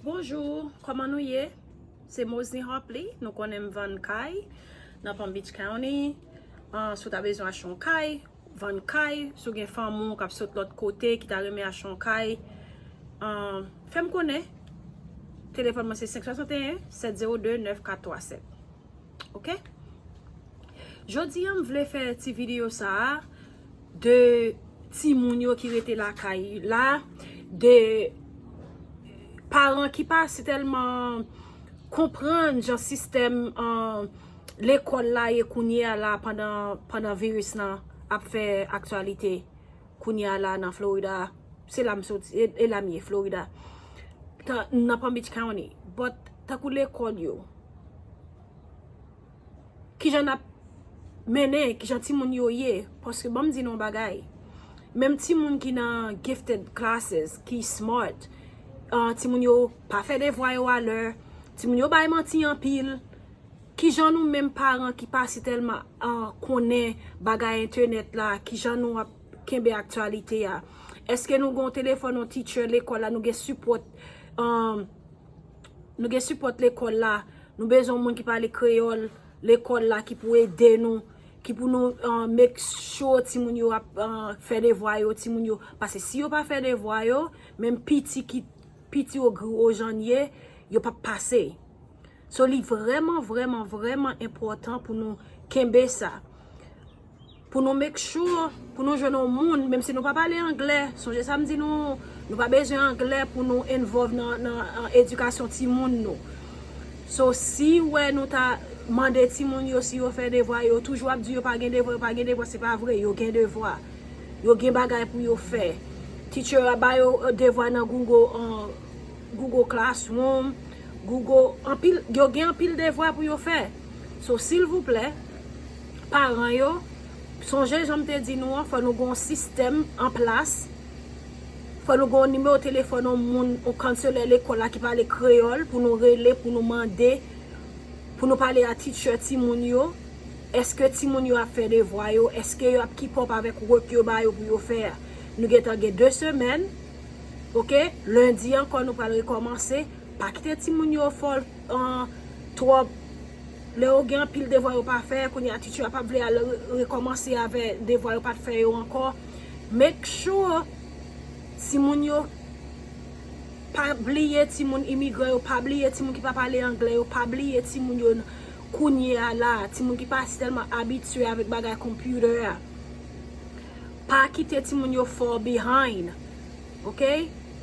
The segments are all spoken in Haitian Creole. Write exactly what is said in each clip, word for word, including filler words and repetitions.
Bonjou, kòman nou ye? Se Mosny Harpley, nou konnen m vann kay nan Palm Beach County. Ah, si w ta bezwen achte yon kay, vann kay, si w gen fanmi w k ap sot lòt kote ki ta renmen achte yon kay, ah, fè m konnen. Telefòn mwen se senk swasanteyen, sèt zewo de, nèf kat twa sèt. Ok? Jodi a, m vle fè ti videyo sa a de timoun yo ki rete lakay la, de paran ki pa si tèlman konprann jan sistèm, ah, lekòl la ye kounye a la pandan, pandan viris lan ap fè aktyalite kounye a la nan Florida. Se la m soti, e, e la m ye, Florida. Nan Palm Beach County. But, tankou lekòl yo, kijan n ap mennen, kijan timoun yo ye? Paske ban m di nou yon bagay. Menm timoun ki nan gifted classes, ki smart, ah, timoun yo pa fè devwa yo alè, timoun yo bay manti anpil. Kijan nou menm paran ki pa si tèlman, ah, konnen bagay entènèt la, kijan nou ap kenbe aktyalite a? Èske nou gen yon telefòn, yon teacher lekòl la, nou gen sipòt, ah, nou gen sipòt lekòl la, nou bezwen yon moun ki pale kreyòl lekòl la ki pou ede nou, ki pou nou, ah, make sure timoun yo ap, ah, fè devwa yo, timoun yo, paske si yo pa fè devwa yo, menm piti ki, piti ogri ojan ye, yo p ap pase. So, li vrèman, vrèman, vrèman enpòtan pou nou kenbe sa. Pou nou make sure, pou nou jwenn yon moun, menm si nou pa pale anglè, sonje sa m di nou, nou pa bezwen anglè pou nou involve nan, nan, nan edikasyon timoun nou. So, si w wè nou ta mande timoun yo si yo fè devwa, yo toujou ap di yo pa gen devwa, yo pa gen devwa, se pa vre, yo gen devwa. Yo gen bagay pou yo fè. Teacher a ba yo, eh, devwa nan Google, eh, Google Classroom, Google, anpil, yo gen anpil devwa pou yo fè. So, silvouplè, paran yo, sonje jan m te di nou an, fò nou gen yon sistèm an plas. Fò nou gen yon nimewo telefòn, yon moun, yon kanselè lekòl la ki pale kreyòl pou nou rele, pou nou mande, pou nou pale a teacher timoun yo. Èske timoun yo ap fè devwa yo? Èske yo ap keep up avèk work yo ba yo pou yo fè a? Nou gentan gen de semèn. Ok? Lendi ankò, nou pral rekòmanse. Pa kite timoun yo fè w, ah, twòp. Lè yo gen anpil devwa yo pa fè, kounye a teacher a p ap vle al re-, rekòmanse avè devwa yo pa t fè yo ankò. Make sure timoun yo, pa bliye timoun imigran yo, pa bliye timoun ki pa pale anglè yo, pa bliye timoun yo n-, kounye a la, timoun ki pa si tèlman abitye avèk bagay computer a. Pa kite timoun yo fall behind. Ok?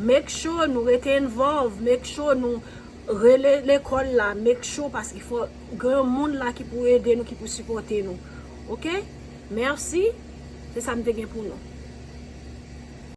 Make sure nou rete involved, make sure nou rele lekòl la, make sure, paske fò gen yon moun la ki pou ede nou, ki pou sipòte nou. Ok? Mèsi. Se sa m te gen pou nou.